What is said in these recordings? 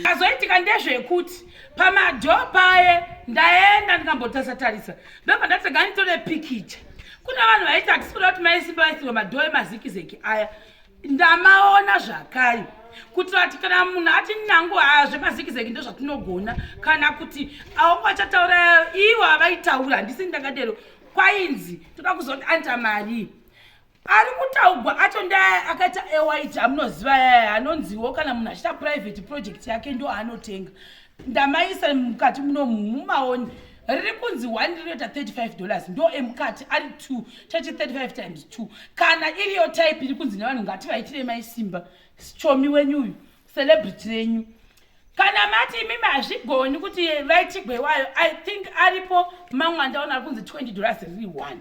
Azoitika ndezvekuti pamadho paye ndaenda ndikambotarisa tarisa ndobva ndati nganditore pikicha. Kuna vanhu vaiti hatisi kuda kuti maisimba vaisirwa madhoo emazikizeki aya. Ndamaona zvakare kuitira kuti kana munhu ati nangu haa zvemazikizeki ndozvatinogona, kana kuti aongo achataura ivo avaitaura, handisi ndakadero, kwainzi toda kuzoti anta mari ari kutaugwa acho ndaya akaita ewhite amunoziva yaya anonziwo kana munhu achiita private project yake ndo aanotenga. Ndamaisa mukati muno mumaoni riri kunzi one rinoita 35 dollars ndo emukati ari 2 chati 35 times 2. Kana iriyo type iri kunzi nevanhu ngativaitire maisimba chomi wenyu uyu celebrity renyu, kana mati imimi hazvigoni kuti vaitigwe wayo, I think aripo mamwe andaona ari kunzi 20 dollars riri 1.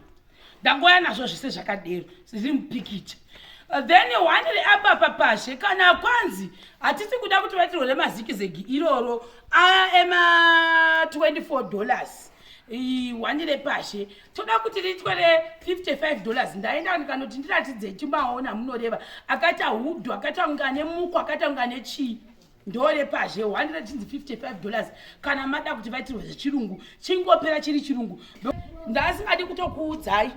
Ndangoya nazvo zvese zvakadero zviri mupikicha. Then one reapapa pazhe, kana kwanzi hatisi kuda kuti vaitirwe remazikizegi iroro aya ema 24 dollars, one repazhe toda kuti riitwe re55 dollars. Ndaenda ndikanoti ndiratidze chimaona munoreva akaita hudhu, akaita kunge ane muko, akaita kunge ane chii, ndorepazhe 155 dollars. Kana mada kuti vaitirwe zvechirungu, chingopera chiri chirungu. Ndasingadi kutokuudzai,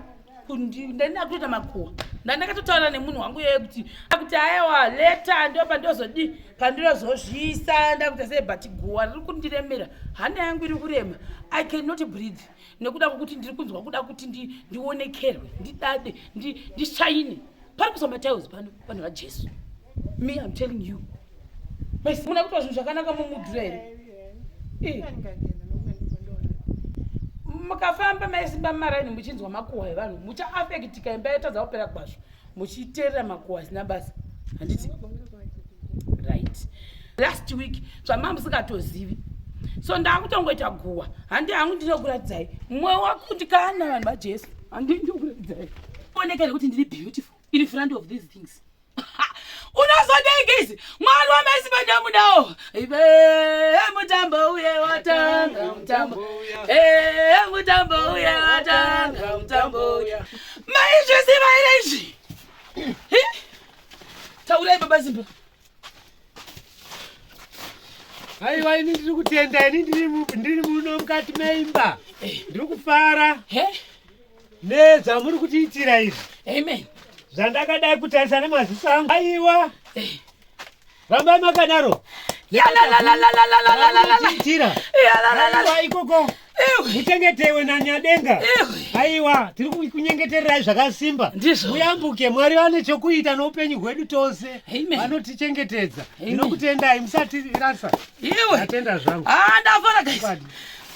ndandina kutoita makuhwa, ndandakatotaura nemunhu wangu yeye kuti aiwa leta ndo pandozodi pandinozozviisa ndakuita sei, but guwa riri kundiremera, hana yangu iri kurema, I cannot breathe nekuda kwokuti ndiri kunzwa kuda kuti ndionekerwe, ndidade, ndishaine. Pari kuiswa matiles pano, vanhu vaJesu. Me, I'm telling you, muna kuitwa zvinhu zvakanaka mumudhura here? Mukafamba maisimba mumaraini muchinzwa makuhwa evanhu, muchaafekitika, imba yatadza kupera kwazvo muchiteerera makuhwa asina basa, handiti? Right, last week zvamanga musingatozivi, so ndakutongoita guwa. Handi hangu ndinokuratidzai mwoyo wakundikana, vanhu vaJesu, handi ndinokuratidzai oneka nekuti ndiri beautiful in front of these things. Unozodengezi mwari wamaisimba ndomudawo. Ive mutambo uye watanga, mutambo, mutambo uye watanga, mutambo uye. Maizviziva here izvi? Taurai, baba Simba. Aiwa, ini ndiri kutenda, ini ndiri muno mukati meimba, ndiri kufara nezvamuri kutiitira izvi. Amen. Zvandakadai kutarisa nemaziso angu, aiwa, rambai makadaro. Tiitira aiwa ikoko, muchengetewe naNyadenga. Aiwa, tiri kunyengetererai zvakasimba. Ndizvo. Muyambuke, Mwari vane chokuita noupenyu hwedu tose. Amen. Vanotichengetedza. Ndinokutendai, musatirasa. Iwe. Ndatenda zvangu. Ah, ndafara guys. Chokwadi.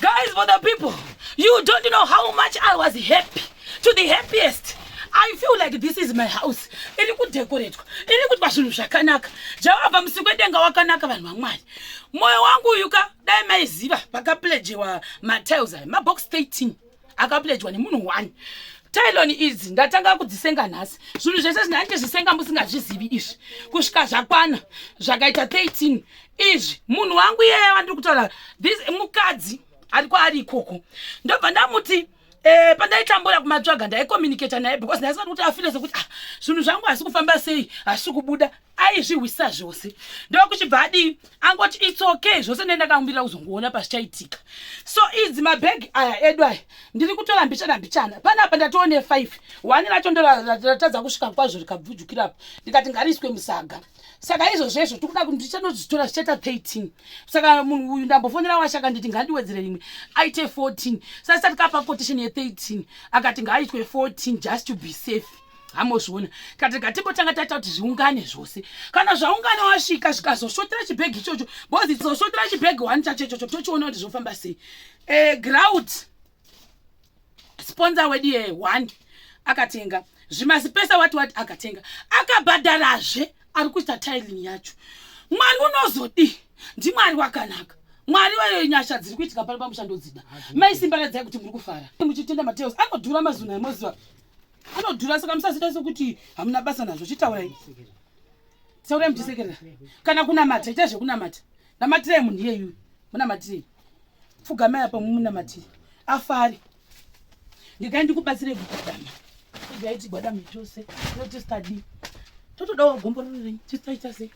Guys, for the people, you don't know how much I was happy, to the happiest. I feel like this is my house. Iri kudekoretwa, iri kuitwa zvinhu zvakanaka. Jehovha musiki wedenga wakanaka, vanhu vaMwari. Mwoyo wangu uyu ka, dai maiziva pakapledgewa matiles aya, mabox 13 akapledgwa nemunhu 1. Tilon idzi ndatanga kudzisenga nhasi. Zvinhu zvese zvinandizvisenga musingazvizivi izvi. Kusvika zvakwana zvakaita 13 izvi. Munhu wangu iyeye wandiri kutaura, this mukadzi ari kwaari ikoko, ndobva ndamuti Eh, pandaitambura kumatsvaga ndaicommunicata naye because ndaisati kuti afile sekuti ah, zvinhu zvangu hasi kufamba sei hasi kubuda aizvihwisa zvose ndokuchibva adii angoti its okay zvose ndee ndakamumirira kuzongoona pazvichaitika so idzi mabhegi aya edu aya ndiri kutora mbichana mbichana panapa ndatoone 5 one racho ndoratadza kusvika kwazvo rikabvujukirapo ndikati ngariiswe musaga saka izvozvo izvo tikuda ndichanozvitora zvichaita 13 saka munhu uyu ndambofonera washe akanditi ngandiwedzere rimwe aite 14 saka sati kapa quotation ye13 akati ngaaitwe 14 just to be safe hamozviona tikati ngatimbotanga taita kuti zviungane zvose kana zvaungana wasvika zvikazoshotera chibhegi ichocho because zoshotera chibhegi one chacho ichocho tochiona kuti zvofamba sei eh, grout sponsor wedu ye one akatenga zvimasipesa wati wati akatenga akabhadharazve ari kuita tiling yacho mwari unozodii ndimwari wakanaka mwari wenyasha dziri kuitika pano pamusha ndodzida mai simba radzai kuti muri kufara muchitenda mateus anodhura mazuna emoziva anodhura saka musazita sekuti hamuna basa nazvo chitaurai taurai muchisekerera kana kunamata ita zvekunamata namatirai munhu iyeyu munamatirei pfugamai apa mumunamatire afare ndigai ndikubatsirei kugwadama igai tigwadame tose notistadii totodawo gomborero renyu tisaita sei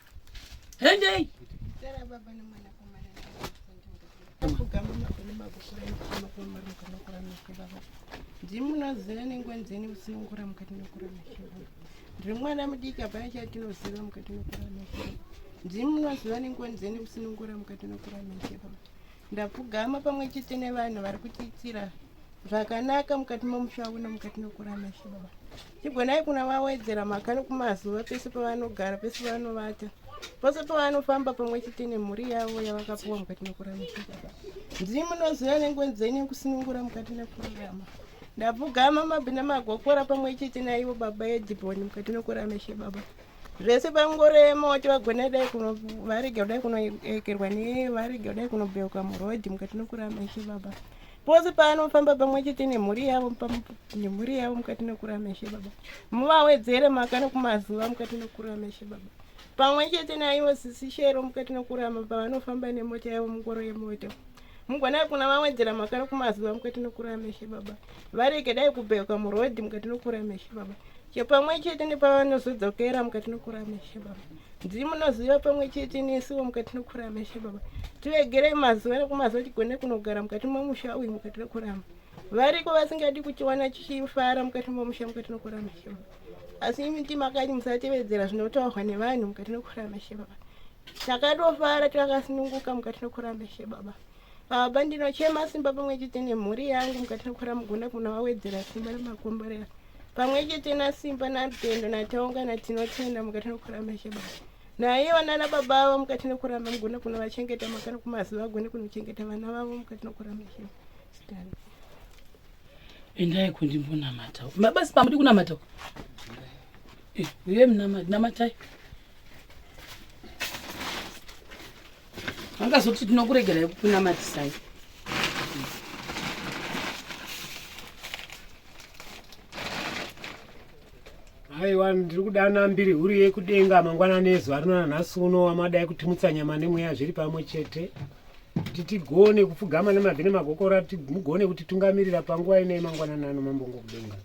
hendei Ndimunoziva nenguva dzeni kusunungura mukati mekurarama ndiri mwana mudiki hapana chatinoziva mukati mekurarama Ndimunoziva nenguva dzeni kusunungura mukati mekurarama Ndapfugama pamwe chete nevanhu vari kutiitira zvakanaka mukati momusha uno mukati mekurarama baba. Chigonai kuna vawedzera maka nekumazuva pese pavanogara pese pavanovata pose pavanofamba pamwe chete nemhuri yavo yavakapuwa mukati mekurarama baba. Ndimi munoziva nenguva dzenyu kusunungura mukati mekurarama. Ndapfugama mabhi namagokora pamwe chete naivo baba Ediboni mukati mekurarama ishe baba. Zvese pangoro yemoto vagona dai kuno varege kudai kunoekerwa ne varege kudai kunobheuka murodhi mukati mekurarama ishe baba. Pose paanofamba pamwe chete nemhuri yavo nemhuri yavo mukati mekurarama ishe baba. Muvawedzere maka nekumazuva mukati mekurarama ishe baba. Pamwe chete naivo sisi Shero mukati mekurarama pavanofamba nemota yavo mungoro yemoto. Mugona kuna vawedzera maka nekumazuva mukati mekurarama ishe baba. Varege dai kubheuka murodhi mukati mekurarama ishe baba. Chepamwe chete nepavanozodzokera mukati nokurarama ishe baba. Ndimi munoziva pamwe chete nesuwo mukati nokurarama ishe baba. Tivegerei mazuva nekumazuva tigone kunogara mukati momusha uyu mukati nokurarama. Variko vasingadi kutiwana tichifara mukati momusha mukati nokurarama ishe baba. Asi imi ndimakati musatevedzera zvinotaurwa nevanhu mukati nokurarama ishe baba. Takatofara takasununguka mukati nokurarama ishe baba. Baba ndinochema simba pamwe chete nemhuri yangu mukati nokurarama mugona kunowawedzera simba nemakomborero. Pamwe chete naSimba naRutendo naTaonga naTinotenda mukati nokuramba Ishe Baba. Naivo nana baba avo mukati nokuramba mugone kunovachengeta makana kumazuva agone kunochengeta vana vavo mukati nokuramba Ishe Sitani. Endai kundimbonamata. Mabasi pamudi kunamata. Eh, uye mnamata namatai. Vangazoti tinokuregerai kukunamatisai. Aiwa, ndiri kudana mbiri huru yekudenga mangwanani ezuva rino nanhasi uno wamadai kutimutsa nyama nemweya zviri pamwe chete kuti tigone kupfugama nemabvi nemagokora mugone kutitungamirira panguva ino yemangwanani ano mambongo kudenga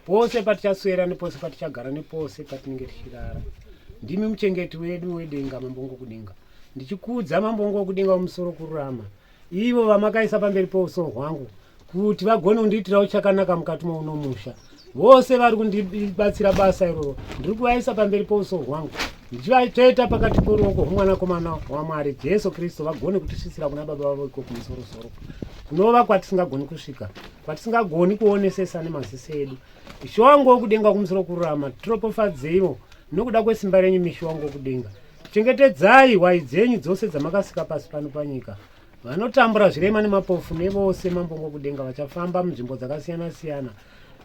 pose patichaswera nepose patichagara nepose patinenge tichirara ndimi muchengeti wedu wedenga mambongo kudenga ndichikudza mambongo kudenga wemusoro kururama ivo vamakaisa pamberi pouso hwangu kuti vagone kundiitirawo chakanaka mukati mouno musha vose vari kundibatsira basa iroro ndiri kuvaisa pamberi pouso hwangu ndichivatsveta pakati poruoko rwomwanakomana wamwari jesu kristu vagone kutisvitsira kuna baba vavo iko kumusorosoro kunova kwatisingagoni kusvika kwatisingagoni kuonesesa nemaziso edu ishe wangu wokudenga kumusoro kururama tiropofadzeiwo nokuda kwesimba renyu mishe wangu wokudenga chengetedzai hwai dzenyu dzose dzamakasika pasi pano panyika vanotambura zvirema nemapofu nevose mambongo kudenga vachafamba munzvimbo dzakasiyana siyana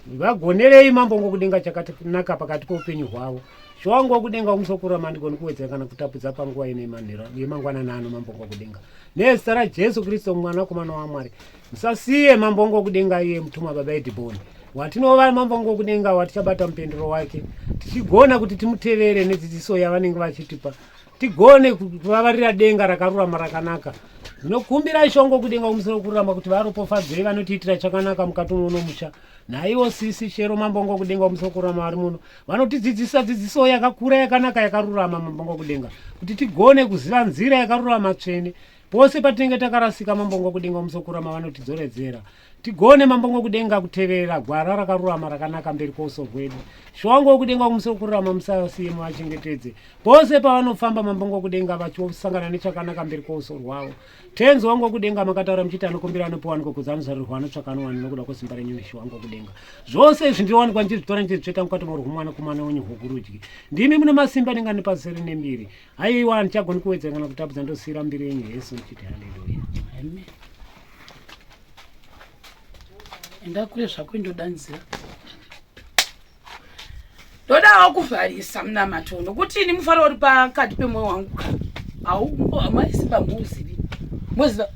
vagonerei mambongo kudenga chakatinaka pakati poupenyu hwavo ishe wangu wokudenga kumusoro kururama ndigoni kuwedzera kana kutapudza panguva ino yemangwanani ano mambongo kudenga nezita rajesu kristu mwanakomana wamwari Musasiye mambo wangu wekudenga iye mutumwa baba Ediboni watinova mambo wangu wekudenga watichabata mupendero wake tichigona kuti timutevere nedzidziso yavanenge vachitipa tigone kuvavarira denga rakarurama rakanaka. Ndinokumbira Ishongo kudenga kumusoro kururama kuti varopofadzei vanotiitira chakanaka mukati muno musha. Naiwo sisi Shero Mambongo kudenga kumusoro kururama vari muno vanotidzidzisa dzidziso yakakura yakanaka yakarurama Mambongo kudenga kuti tigone kuziva nzira yakarurama tsvene. Pose patinenge takarasika Mambongo kudenga kumusoro kururama vanotidzoredzera. Tigone Mambongo kudenga kutevera gwara rakarurama rakanaka mberi kwouso hwedu. Shwango kudenga kumusoro kururama musasiye muvachengetedze. Pose pavanofamba Mambongo kudenga vachisangana nechakanaka mberi kwouso rwavo. Tenzi wangu wekudenga makataura muchiti anokumbira anopiwa anokokudza anozarirwa anotsvaka anowana nokuda kwesimba renyu Ishe wangu wekudenga. Zvose izvi ndinowanikwa ndichizvitora ndichizvitsveta mukati morwomwana kumana wenyu rwokurudyi. Ndimi mune masimba denga nepasi rine mbiri. Haiwa handichagoni kuwedzera kana kutapudza ndosiira mbiri yenyu Jesu ndichiti haleluya. Amen. Enda kure zvako indodanzira. Ndodawo kuvharisa munamato nokuti ini mufaro uri pakati pemwoyo wangu ka aumaisi pamuuzivi moziva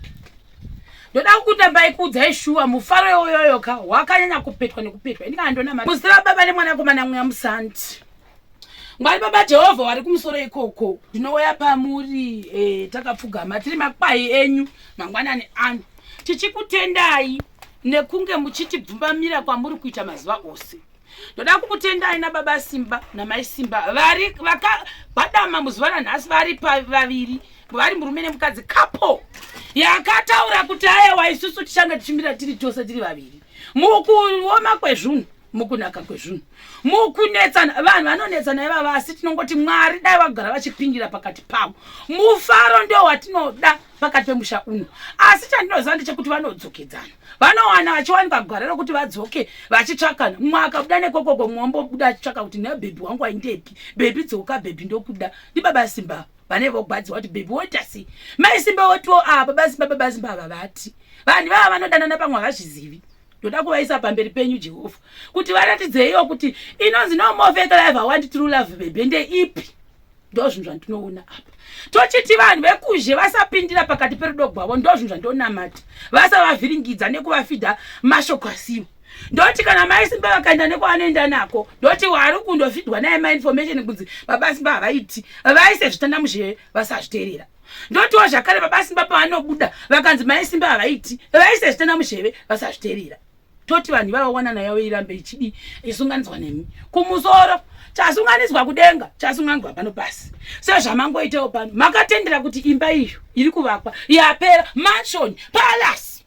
ndoda kukutambai kuudzai shuwa mufaro iwoyoyo ka wakanyanya kupetwa nekupetwa ini kana ndonamata muzita rababa nemwanakomana mweya musanti Mwari Baba Jehovha wari kumusoro ikoko, ndinouya pamuri eh, takapfugama tiri makwai enyu mangwanani ano tichikutendai nekunge muchitibvumbamira kwamuri kuita mazuva ose. Ndoda kukutendai nababa Simba namai Simba vari vakagwadama muzuva ranhasi vari pavaviri vari murume nemukadzi couple yakataura kuti ayewa isusu tichange tichimira tiri tose tiri vaviri mukuoma kwezvunhu mukunaka kwezvinhu mukunetsana vanhu vanonetsana ivava asi tinongoti mwari dai vagara vachipindira pakati pavo mufaro ndo watinoda pakati pemusha uno asi chandinoziva ndechekuti vanodzokedzana vanowana vachiwanikwa gwara rokuti vadzoke vachitsvakana mumwe akabuda nekokoko mumwe wambobuda achitsvaka kuti ne bhebhi wangu waindepi bhebhi dzoka bhebhi ndokuda ndibaba simba vane vogwadziwa kuti bhebhi woita sei mai simba wotiwo a ah, baba simba baba simba ava vati vanhu ivava vanodanana pamwe havazvizivi ndoda kuvaisa pamberi penyu jehovha kuti varatidzeiwo kuti inonzi no more fake life i want true love bebe ndeipi ndo zvinhu zvandinoona apa tochiti vanhu vekuzhe vasapindira pakati perudo gwavo ndo zvinhu zvandonamata vasavavhiringidza nekuvafidha mashoko asiwo ndoti kana mai simba vakaenda nekwaanoenda nako ndoti wari kundofidwa naye mainformation kunzi baba simba havaiti vaise zvitanda muzheve vasazviteerera ndotiwo zvakare baba simba pavanobuda vakanzi mai simba havaiti vaise zvitana muzheve vasazviterera toti vanhu ivava wanana yavo irambe ichidi isunganidzwa nemi kumusoro chasunganidzwa kudenga chasunganidzwa pano pasi sezvamangoitawo pano makatendera kuti imba iyo iri kuvakwa yapera mansion palace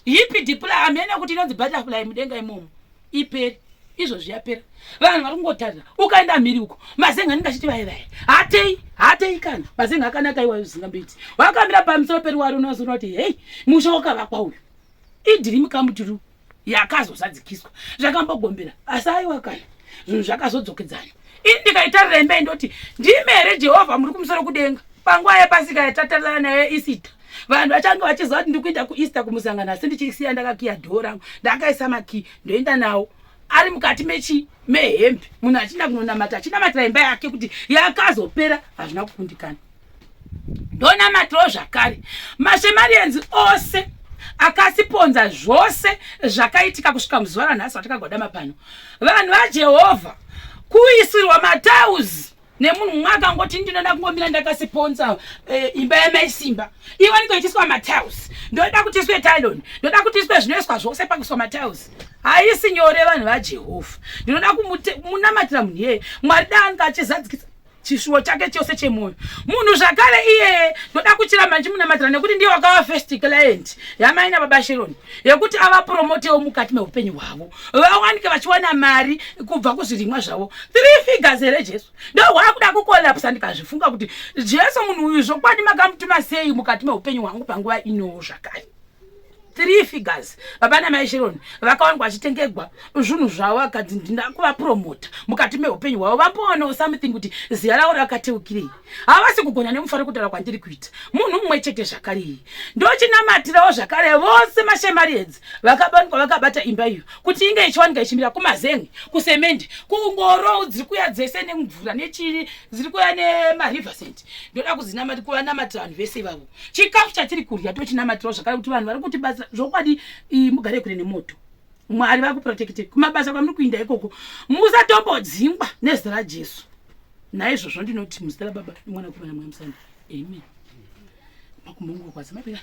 hipi dipla hamene kuti inonzi butterfly mudenga imomo ipere izvozvi yapera vanhu vari kungotarira ukaenda mhiri uko mazenga anenge achiti vaye vaye hatei hatei kana mazenga akanaka iwayo zvisingamboiti wakamira pamusoro peruwari unozoona kuti hei musha wakavakwa uyu idhirimu kamuturu yakazozadzikiswa zvakambogombera asi aiwa kana zvinhu zvakazodzokedzana ini ndikaitarira imba indoti ndimi here jehovha muri kumusoro kudenga panguva yepasika yatatarisana nayo isita vanhu vachange vachiziva kuti ndikuenda kueaster kumusangano asi ndichisiya ndakakiya dhoo rangu ndakaisa makii ndoenda nawo ari mukati mechi mehembe munhu achienda kunonamata achinamatira imba yake kuti yakazopera hazvina kukundikana ndonamatirawo zvakare mashemarienzi ose akasiponza zvose zvakaitika kusvika muzuva ranhasi vatakagwadama pano vanhu vajehovha kuisirwa matauzi nemunhu mumwe akangoti ndinoda kungomira ndakasiponza eh, imba yamaisimba iwanikwe ichiswa matiles ndoda kuti iswe tilon ndoda kuti iswe zvinoiswa zvose pakuiswa matiles haisi nyore vanhu vajehovha ndinoda kumunamatira munhu iyeye mwari daanga achizadzikisa chishuwo chake chose chemwoyo munhu zvakare iyeye ndoda kuchiramba ndichimunamatira nekuti ndiye wakava first client yamai nababa sheroni yekuti avapromotewo mukati meupenyu hwavo vawanike vachiwana mari kubva kuzvirimwa zvavo three figures here jesu ndohwakuda kukolapsa ndikazvifunga kuti jesu munhu uyu zvokwadi makamutuma sei mukati meupenyu hwangu panguva inowo zvakare three figures baba namai sheroni vakawanikwa vachitengegwa zvinhu zvavo vakadzi ndina kuvapromota mukati meupenyu hwavo vambowanawo something kuti ziya ravo rakateukirei havasi kugona nemufaro kutaura kwandiri kuita munhu mumwe chete zvakare iyi ndochinamatirawo zvakare vose mashemariedzi vakabanikwa vakabata imba iyo kuti inge ichiwanika ichimira kumazen'e kusemendi kungoro dziri kuya dzese nemvura nechii dziri kuya nemarivercent ndoda kuzinamati kuvanamatira vanhu vese ivavo chikafu chatiri kurya tochinamatirawo zvakare kuti vanhu vari kutibatsira zvokwadi mugare kure nemoto mwari vakuprotekte kumabasa kwamuri kuinda ikoko musatombodzingwa nezita rajesu naizvozvo ndinoti muzita rababa nemwana kumana mweya musana amen. Makumbo angu kurwadza mapera.